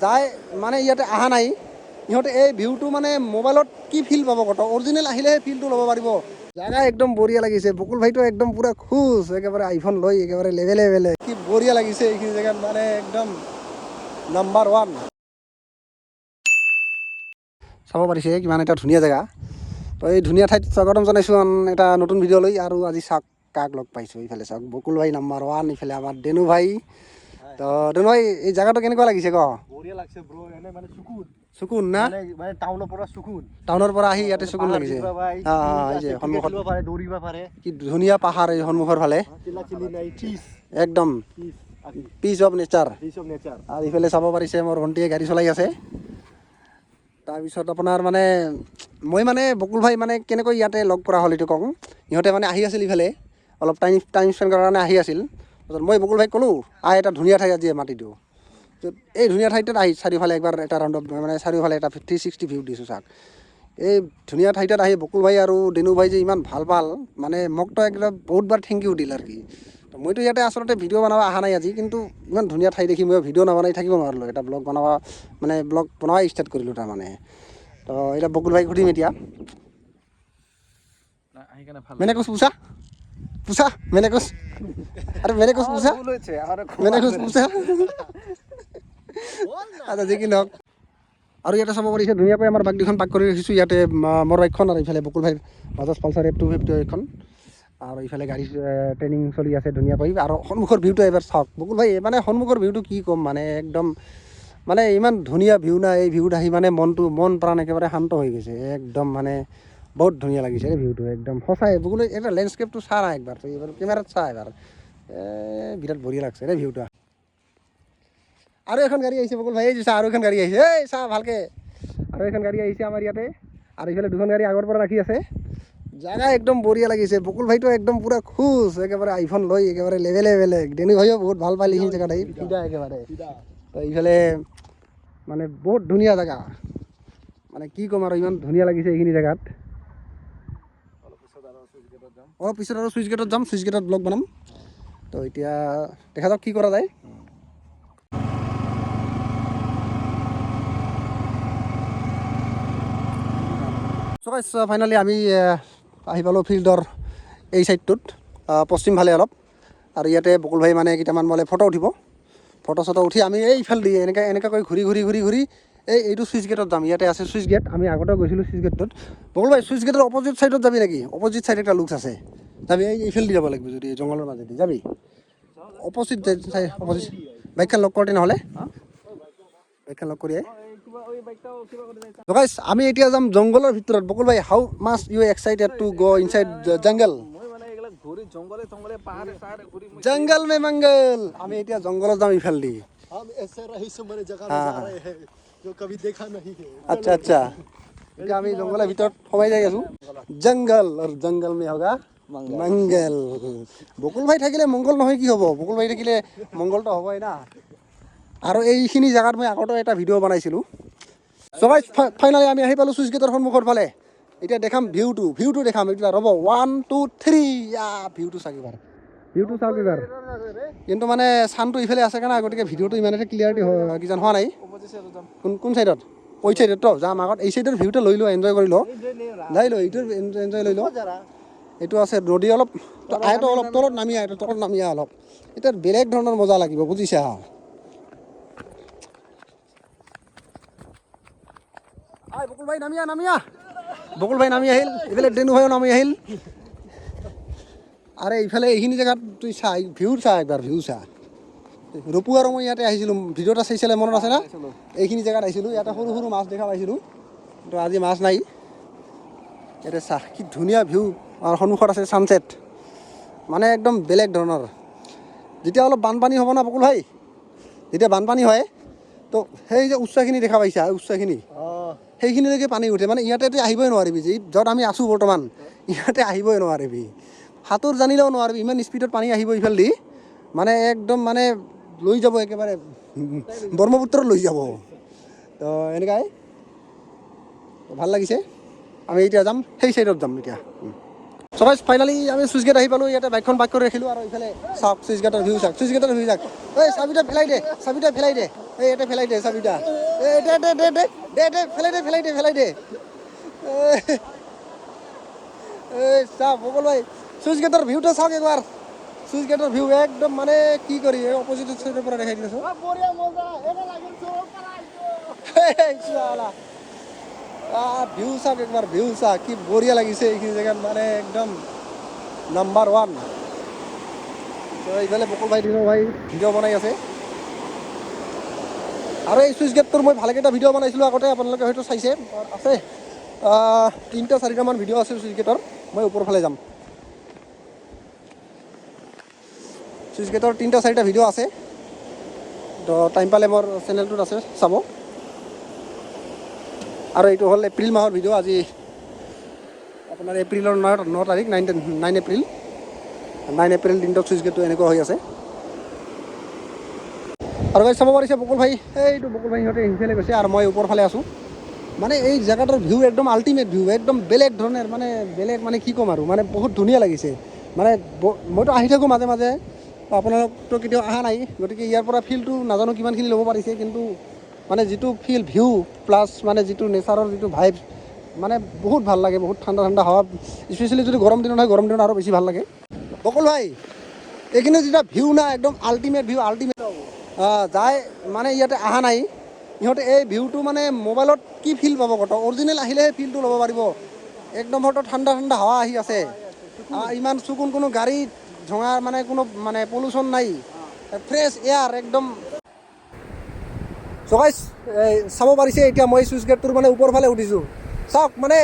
যাই মানে ইয়াতে অহা নাই, ইহঁতে এই ভিউটো মানে মোবাইলত কি ফিল পাব কত, অৰিজিনেল আহিলেহে ফিলটো ল'ব পাৰিব। জাগা একদম বঢ়িয়া লাগিছে। বকুল ভাইটো একদম পূৰা খুচ, একেবাৰে আইফোন লৈ একেবাৰে লেভেলে বেলেগ। কি বঢ়িয়া লাগিছে এইখিনি জেগাত, মানে একদম নাম্বাৰ ওৱান। চাব পাৰিছে কিমান এটা ধুনীয়া জেগা। তো এই ধুনীয়া ঠাইত স্বাগতম জনাইছোঁ আন এটা নতুন ভিডিঅ' লৈ। আৰু আজি চাওক কাক লগ পাইছোঁ, এইফালে চাওক বকুল ভাই নাম্বাৰ ওৱান, ইফালে আমাৰ দেনু ভাই। তো দেনু ভাই, এই জেগাটো কেনেকুৱা লাগিছে ক? বঢ়িয়া লাগছে ব্ৰ, এনে মানে সুকুন। সুকুন না? মানে টাউনৰ পৰা সুকুন। টাউনৰ পৰা আহি ইয়াতে সুকুন লাগিছে। এই যে সন্মুখত খেলিব পাৰে, দৌৰিব পাৰে। কি ধুনীয়া পাহাৰ এই সন্মুখৰ ফালে। চিল্লা চিল্লি নাই, পিচ। একদম piece, piece of nature. Piece of nature. আৰু ইফালে চাব পাৰিছে মোৰ ভণ্টিয়ে গাড়ী চলাই আছে। তাৰপিছত আপোনাৰ মানে মই মানে বকুল ভাই মানে কেনেকৈ ইয়াতে লগ কৰা হ'ল এইটো কওঁ। ইহঁতে মানে আহি আছিল ইফালে অলপ টাইম টাইম স্পেণ্ড কৰাৰ কাৰণে আহি আছিল। তাৰপিছত মই বকুল ভাইক ক'লোঁ, আহ এটা ধুনীয়া ঠাই আজি মাতি দিওঁ। এই ধুনীয়া ঠাইটোত আহি চাৰিওফালে একবাৰ এটা ৰাউণ্ড অফ, মানে চাৰিওফালে এটা 360 ভিউ দিছোঁ চাওক। এই ধুনীয়া ঠাইটোত আহি বকুল ভাই আৰু দেনু ভাই যে ইমান ভাল পাল, মানে মোকতো একদম বহুতবাৰ thank U দিল আৰু কি। তো মইতো ইয়াতে আচলতে ভিডিঅ' বনাব অহা নাই আজি, কিন্তু ইমান ধুনীয়া ঠাই দেখি মই ভিডিঅ' নবনাই থাকিব নোৱাৰিলোঁ। এটা ব্লগ বনাব, মানে ব্লগ বনোৱাই ষ্টাৰ্ট কৰিলোঁ তাৰমানে। তো এতিয়া বকুল ভাইক সুধিম এতিয়া। मैंने कुछ पूछा पूछा मैंने कुछ, अरे मैंने कुछ पूछा, मैंने कुछ पूछा। আচ্ছা, যি কি নহওক, আৰু ইয়াতে চাব পাৰিছে ধুনীয়াকৈ আমাৰ বাইক দুখন পাৰ্ক কৰি ৰাখিছোঁ ইয়াতে। মোৰ বাইকখন আৰু ইফালে বকুল ভাইৰ বাজাজ পালচাৰ F 250 এইখন। আৰু ইফালে গাড়ী ট্ৰেইনিং চলি আছে ধুনীয়াকৈ। আৰু সন্মুখৰ ভিউটো এবাৰ চাওক বকুল ভাই, মানে সন্মুখৰ ভিউটো কি ক'ম, মানে একদম মানে ইমান ধুনীয়া ভিউ না। এই ভিউত আহি মানে মনটো মন প্ৰাণ একেবাৰে শান্ত হৈ গৈছে একদম, মানে বহুত ধুনীয়া লাগিছে এই ভিউটো একদম সঁচাই। বকুল, এটা লেণ্ডস্কেপটো চা না একবাৰ, তই এবাৰ কেমেৰাত চা এবাৰ, বিৰাট বঢ়িয়া লাগছে দেই ভিউটো। আৰু এখন গাড়ী আহিছে বকুল ভাই, এই যে চা, আৰু এখন গাড়ী আহিছে, এই চা ভালকে, আৰু এখন গাড়ী আহিছে আমাৰ ইয়াতে। আৰু ইফালে দুখন গাড়ী আগৰ পৰা ৰাখি আছে। জাগা একদম বঢ়িয়া লাগিছে। বকুল ভাইটো একদম পূৰা খুচ, একেবাৰে আইফোন লৈ একেবাৰে লেভেলে বেলেগ। দেনু ভাইও বহুত ভাল পালে এইখিনি জেগাত আহি, ফিদা একেবাৰে। তো এইফালে মানে বহুত ধুনীয়া জেগা, মানে কি ক'ম আৰু, ইমান ধুনীয়া লাগিছে এইখিনি জেগাত। অলপ পিছত আৰু চুইচ গেটত যাম, চুইচ গেটত ব্লগ বনাম। তো এতিয়া দেখা যাওক কি কৰা যায়। চ' ফাইনেলি আমি আহি পালোঁ ফিল্ডৰ এই ছাইডটোত, পশ্চিম ফালে অলপ। আৰু ইয়াতে বকুল ভাই মানে কেইটামান বোলে ফটো উঠিব, ফটো চটো উঠি আমি এইফালে দি এনেকৈ এনেকুৱাকৈ ঘূৰি ঘূৰি ঘূৰি ঘূৰি এইটো চুইচ গেটত যাম। ইয়াতে আছে চুইচ গেট, আমি আগতেও গৈছিলোঁ চুইচ গেটটোত। বকুল ভাই, চুইচ গেটৰ অপজিট ছাইডত যাবি নেকি? অপজিট ছাইড এটা লুকছ আছে, যাবি? এই এইফালে দি যাব লাগিব, যদি জংঘলৰ মাজেদি যাবি। অপজিট চাইড, অপজিট বাইকখন লক কৰোঁতে, নহ'লে বাইকখন লক কৰি আহ। গাইছ, আমি এতিয়া যাম জংঘলৰ ভিতৰত। বকুল ভাই, how much you excited to go inside jungle? মই মানে এইবিলাক ঘূৰি জংঘলে জংঘলে পাহাৰে চাহাৰে ঘূৰি মই জংঘল মে মংগল। আমি এতিয়া জংঘলত যাম ইফালে দি। हम ऐसे रहस्यमय जगह में जा रहे हैं जो कभी देखा नहीं है। আচ্ছা আচ্ছা, এতিয়া আমি জংঘলৰ ভিতৰত সোমাই যাই আছো। জংঘল আৰু জংঘল মে হোগা মংগল। বকুল ভাই থাকিলে মংগল নহয় কি হ'ব? বকুল ভাই থাকিলে মংগলটো হ'বই না। আৰু এইখিনি জেগাত মই আগতেও এটা ভিডিঅ' বনাইছিলোঁ। চ' গাইছ, ফাইনেলি আমি আহি পালোঁ চুইচ গেটৰ সন্মুখৰ ফালে। এতিয়া দেখাম ভিউটো, ভিউটো দেখাম এতিয়া, ৰ'ব, 1 2 3, ইয়া ভিউটো চাওক এবাৰ, ভিউটো চাওক এবাৰ। কিন্তু মানে চানটো ইফালে আছে কাৰণে গতিকে ভিডিঅ'টো ইমান এটা ক্লিয়াৰিটি কিজান হোৱা নাই। অপজিট চাইডত যাম। কোন কোন চাইডত? ওই চাইডত তো যাম। আগত এই চাইডৰ ভিউটো লৈ লওঁ, এনজয় কৰি লওঁ, যাই লওঁ, এইটোৰ এনজয় লৈ লওঁ। এইটো আছে নদী, অলপ আয়তো অলপ তলত নামি আহ, তলত নামি আহ অলপ, এতিয়া বেলেগ ধৰণৰ মজা লাগিব, বুজিছা? আই বকুল ভাই, নামি আহ, নামি আহ। বকুল ভাই নামি আহিল, এইফালে দেনু ভাইও নামি আহিল। আৰে এইফালে এইখিনি জেগাত তুই চা, ভিউ চা একবাৰ, ভিউ চা। ৰূপু আৰু মই ইয়াতে আহিছিলোঁ, ভিডিঅ' এটা চাইছিলে, মনত আছে না? এইখিনি জেগাত আহিছিলোঁ, ইয়াতে সৰু সৰু মাছ দেখা পাইছিলোঁ, কিন্তু আজি মাছ নাই। ইয়াতে চাহ কি ধুনীয়া ভিউ, আৰু সন্মুখত আছে ছানছেট, মানে একদম বেলেগ ধৰণৰ। যেতিয়া অলপ বানপানী হ'ব না বকুল ভাই, যেতিয়া বানপানী হয় তো সেই যে উচ্চখিনি দেখা পাইছা, উচ্চখিনি, সেইখিনিলৈকে পানী উঠে। মানে ইয়াতে তুই আহিবই নোৱাৰিবি, যে য'ত আমি আছোঁ বৰ্তমান ইয়াতে আহিবই নোৱাৰিবি, সাঁতোৰ জানিলেও নোৱাৰিবি, ইমান স্পীডত পানী আহিব ইফালেদি, মানে একদম মানে লৈ যাব একেবাৰে ব্ৰহ্মপুত্ৰত লৈ যাব। তো এনেকুৱাই ভাল লাগিছে। আমি এতিয়া যাম সেই ছাইডত যাম এতিয়া। চ' গাইজ, ফাইনেলি আমি চুইচ গেট আহি পালোঁ। ইয়াতে বাইকখন পাৰ্ক কৰি ৰাখিলোঁ আৰু ইফালে চাওক, চুইচ গেটৰ ভিউ চাওক, চুইচ গেটৰ ভিউ চাওক। এই চাবিটা পেলাই দে, চাবিটা পেলাই দে, এই ইয়াতে পেলাই দে চাবিটা। এই দে দে দে দে দে দে, পেলাই দে, পেলাই দে, পেলাই দে। এই চাওক বকুল ভাই, চুইচ গেটৰ ভিউটো চাওক একবাৰ। চুইচ গেটৰ ভিউ একদম মানে কি কৰি এই অপজিট চাইডৰ পৰা দেখাই দিছোঁ। বঢ়িয়া মজা এটা লাগিল। চালা ভিউ চাওক একবাৰ, ভিউ চাওক, কি বঢ়িয়া লাগিছে এইখিনি জেগাত, মানে একদম নাম্বাৰ ওৱান। তো ইফালে বকুল ভাই, দিনু ভাই ভিডিঅ' বনাই আছে। আৰু এই চুইচ গেটটোৰ মই ভালেকেইটা ভিডিঅ' বনাইছিলোঁ আগতে, আপোনালোকে হয়তো চাইছে। আছে তিনিটা চাৰিটামান ভিডিঅ' আছে চুইচ গেটৰ। মই ওপৰৰ ফালে যাম। চুইচ গেটৰ তিনিটা চাৰিটা ভিডিঅ' আছে, তো টাইম পালে মোৰ চেনেলটোত আছে, চাব। আৰু এইটো হ'ল এপ্ৰিল মাহৰ ভিডিঅ'। আজি আপোনাৰ এপ্ৰিলৰ 9 তাৰিখ, 9 এপ্ৰিল। 9 এপ্ৰিল দিনটোত চুইচ গেটটো এনেকুৱা হৈ আছে। আৰু গাইজ, চাব পাৰিছে বকুল ভাই, এইটো বকুল ভাই, সিহঁতে সিফালে গৈছে আৰু মই ওপৰ ফালে আছোঁ। মানে এই জেগাটোৰ ভিউ একদম আল্টিমেট ভিউ, একদম বেলেগ ধৰণৰ, মানে বেলেগ মানে কি ক'ম আৰু, মানে বহুত ধুনীয়া লাগিছে। মানে মইতো আহি থাকোঁ মাজে মাজে, আপোনালোকতো কেতিয়াও অহা নাই, গতিকে ইয়াৰ পৰা ফিলটো নাজানো কিমানখিনি ল'ব পাৰিছে, কিন্তু মানে যিটো ফিল, ভিউ প্লাছ মানে যিটো নেচাৰৰ যিটো ভাইব, মানে বহুত ভাল লাগে। বহুত ঠাণ্ডা ঠাণ্ডা হাৱা, স্পেচিয়েলি যদি গৰম দিনত হয়, গৰম দিনত আৰু বেছি ভাল লাগে। বকুল ভাই, এইখিনি যেতিয়া ভিউ না, একদম আল্টিমেট ভিউ, আল্টিমেট। যায় মানে ইয়াতে অহা নাই, ইহঁতে এই ভিউটো মানে মোবাইলত কি ফিল পাব কত, অৰিজিনেল আহিলেহে ফিলটো ল'ব পাৰিব। একদম হয়তো ঠাণ্ডা ঠাণ্ডা হাৱা আহি আছে, ইমান চুকুন, কোনো গাড়ী ঝঙাৰ মানে কোনো মানে পলিউশ্যন নাই, ফ্ৰেছ এয়াৰ একদম। চ' গাইজ, চাব পাৰিছে, এতিয়া মই চুইচ গেটটোৰ মানে ওপৰ ফালে উঠিছোঁ। চাওক, মানে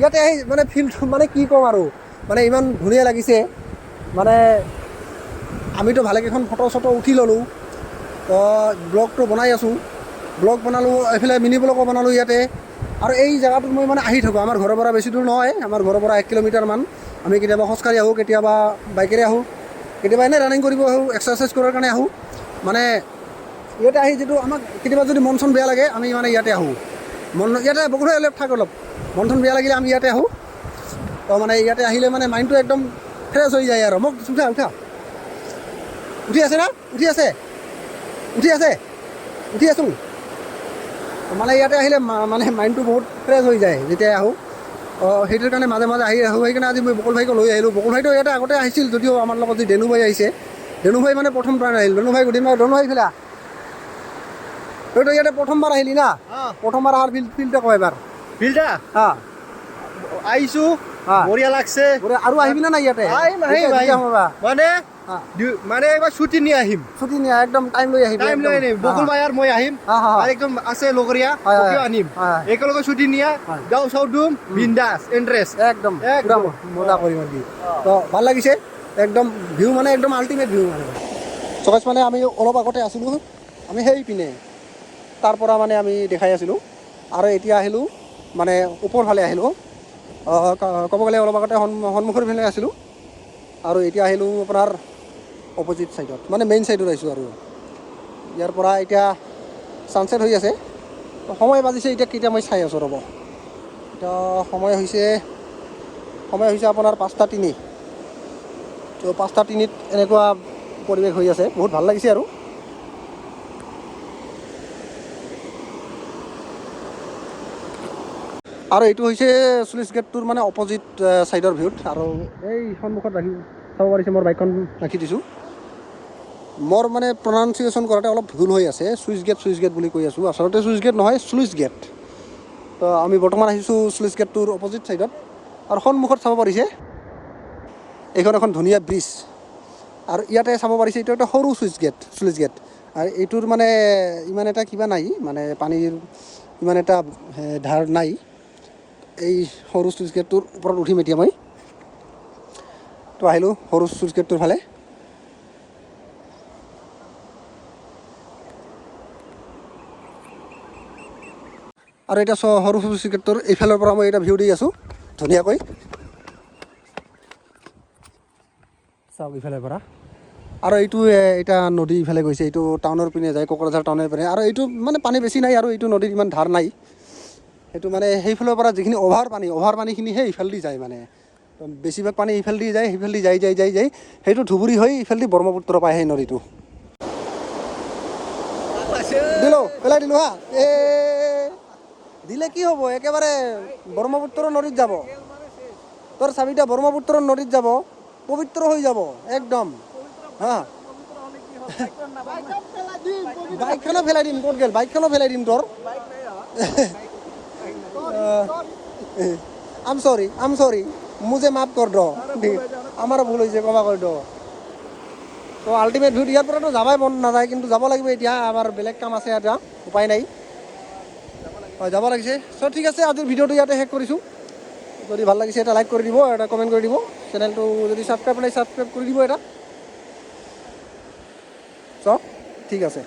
ইয়াতে আহি মানে ফিলটো মানে কি ক'ম আৰু, মানে ইমান ধুনীয়া লাগিছে। মানে আমিতো ভালেকেইখন ফটো চটো উঠি ল'লোঁ, তো ব্লগটো বনাই আছোঁ। ব্লগ বনালোঁ, এইফালে মিনি ব্লগো বনালোঁ ইয়াতে। আৰু এই জেগাটোত মই মানে আহি থাকোঁ। আমাৰ ঘৰৰ পৰা বেছি দূৰ নহয়, আমাৰ ঘৰৰ পৰা 1 কিলোমিটাৰমান। আমি কেতিয়াবা খোজকাঢ়ি আহোঁ, কেতিয়াবা বাইকেৰে আহোঁ, কেতিয়াবা এনেই ৰানিং কৰিব আহোঁ, এক্সাৰচাইজ কৰাৰ কাৰণে আহোঁ। মানে ইয়াতে আহি যিটো আমাক কেতিয়াবা যদি মন চন বেয়া লাগে, আমি মানে ইয়াতে আহোঁ। মন ইয়াতে বহুত অলপ থাক, অলপ মন চন বেয়া লাগিলে আমি ইয়াতে আহোঁ। তো মানে ইয়াতে আহিলে মানে মাইণ্ডটো একদম ফ্ৰেছ হৈ যায়। আৰু মোক উঠা উঠা, উঠি আছে না, উঠি আছে, উঠি আছে, উঠি আছোঁ। মানে ইয়াতে আহিলে মানে মাইণ্ডটো বহুত ফ্ৰেছ হৈ যায় যেতিয়া আহোঁ। অঁ, সেইটোৰ কাৰণে মাজে মাজে আহি আহোঁ। সেইকাৰণে আজি মই বকুল ভাইকো লৈ আহিলোঁ। বকুল ভাইটো ইয়াতে আগতে আহিছিল যদিও আমাৰ লগত যি ডেনু ভাই আহিছে, ডেনু ভাই মানে প্ৰথম টাইম আহিল। ডেনু ভাই সুধিম, ডেনু ভাই ফিলা, তইতো ইয়াতে প্ৰথমবাৰ আহিলি না? প্ৰথমবাৰ অহাৰ ফিলটো কয় এবাৰ। ফিল্টা? হা। আইছো। হা। বঢ়িয়া লাগছে। আৰু আহিবি না নাই ইয়াতে? আহিম, আহিম। যেতিয়া আহিম। সোমাবা। মানে হা। মানে একবাৰ ছুটি নিয়ে আহিম। ছুটি নিয়া, একদম টাইম লৈ আহিবি। টাইম লৈ একদম। আনিম। বকুল ভাই আৰু মই আহিম। হা, হা, হা। আৰু একদম আছে লগৰীয়া, হয়, হয়। ওকেও আনিম। হয়, হয়। একেলগে ছুটি নিয়া, গাঁও চাও ডুম, বিন্দাস ইণ্টাৰেষ্ট। একদম। একদম। পুৰা মজা কৰিম আৰু কি। তো ভাল লাগিছে একদম ভিউ, মানে একদম আল্টিমেট ভিউ। মানে চকাচ মানে আমি অলপ আগতে আছিলোঁ আমি সেই পিনে, তাৰ পৰা মানে আমি দেখাই আছিলোঁ আৰু এতিয়া আহিলোঁ, মানে ওপৰ ফালে আহিলোঁ। ক'ব গ'লে অলপ আগতে সন্মুখৰ পিনে আছিলোঁ আৰু এতিয়া আহিলোঁ আপোনাৰ অপজিট ছাইডত, মানে মেইন ছাইডত আহিছোঁ। আৰু ইয়াৰ পৰা এতিয়া ছানছেট হৈ আছে। তো সময় বাজিছে এতিয়া কেতিয়া, মই চাই আছোঁ, ৰ'ব। এতিয়া সময় হৈছে আপোনাৰ 5টা 3। তো 5টা 3ত এনেকুৱা পৰিৱেশ হৈ আছে, বহুত ভাল লাগিছে। আৰু এইটো হৈছে চুইচ গেটটোৰ মানে অপজিট ছাইডৰ ভিউত। আৰু এই সন্মুখত ৰাখি চাব পাৰিছে, মোৰ বাইকখন ৰাখি দিছোঁ। মোৰ মানে প্ৰনাউন্সিয়েশ্যন কৰোঁতে অলপ ভুল হৈ আছে, চুইচ গেট চুইচ গেট বুলি কৈ আছোঁ, আচলতে চুইচ গেট নহয়, শ্লুইচ গেট। তো আমি বৰ্তমান আহিছোঁ শ্লুইচ গেটটোৰ অপজিট ছাইডত আৰু সন্মুখত চাব পাৰিছে এইখন এখন ধুনীয়া ব্ৰিজ। আৰু ইয়াতে চাব পাৰিছে এইটো এটা সৰু চুইচ গেট, শ্লুইচ গেট। আৰু এইটোৰ মানে ইমান এটা কিবা নাই, মানে পানীৰ ইমান এটা ধাৰ নাই। এই সৰু চুইচ গেটটোৰ ওপৰত উঠিম এতিয়া মই। তো আহিলোঁ সৰু চুইচ গেটটোৰ ফালে। আৰু এতিয়া সৰু চুইচ গেটটোৰ এইফালৰ পৰা মই এটা ভিউ দি আছোঁ ধুনীয়াকৈ, চাওক ইফালৰ পৰা। আৰু এইটো এটা নদী ইফালে গৈছে, এইটো টাউনৰ পিনে যায়, কোকৰাঝাৰ টাউনৰ পিনে। আৰু এইটো মানে পানী বেছি নাই আৰু এইটো নদীত ইমান ধাৰ নাই। সেইটো মানে সেইফালৰ পৰা যিখিনি অভাৰ পানী, অভাৰ পানীখিনি সেই ইফালেদি যায় মানে। তো তো বেছিভাগ পানী ইফালেদি যায়, সিফালেদি যাই যাই যাই যাই সেইটো ধুবুৰী হৈ ইফালেদি ব্ৰহ্মপুত্ৰ পায় সেই নদীটো। দিলোঁ, পেলাই দিলোঁ। হা, এ দিলে কি হ'ব? একেবাৰে ব্ৰহ্মপুত্ৰ নদীত যাব। তোৰ চাবিটা ব্ৰহ্মপুত্ৰ নদীত যাব, পবিত্ৰ হৈ যাব একদম। হা, বাইকখনো পেলাই দিম। ক'ত গ'ল? বাইকখনো পেলাই দিম তোৰ। আম sorry, আম sorry, मुझे माफ कर दो। আমাৰো ভুল হৈছে, ক্ষমা কৰি দো। তো আল্টিমেট ভিউত ইয়াৰ পৰাতো যাবই মন নাযায়, কিন্তু যাব লাগিব এতিয়া। আমাৰ বেলেগ কাম আছে এতিয়া, উপায় নাই। হয়, যাব লাগিছে। চ' ঠিক আছে, আজিৰ ভিডিঅ'টো ইয়াতে শেষ কৰিছোঁ। যদি ভাল লাগিছে, এটা লাইক কৰি দিব, এটা কমেণ্ট কৰি দিব। চেনেলটো যদি ছাবস্ক্ৰাইব নাই, ছাবস্ক্ৰাইব কৰি দিব এটা। চ' ঠিক আছে।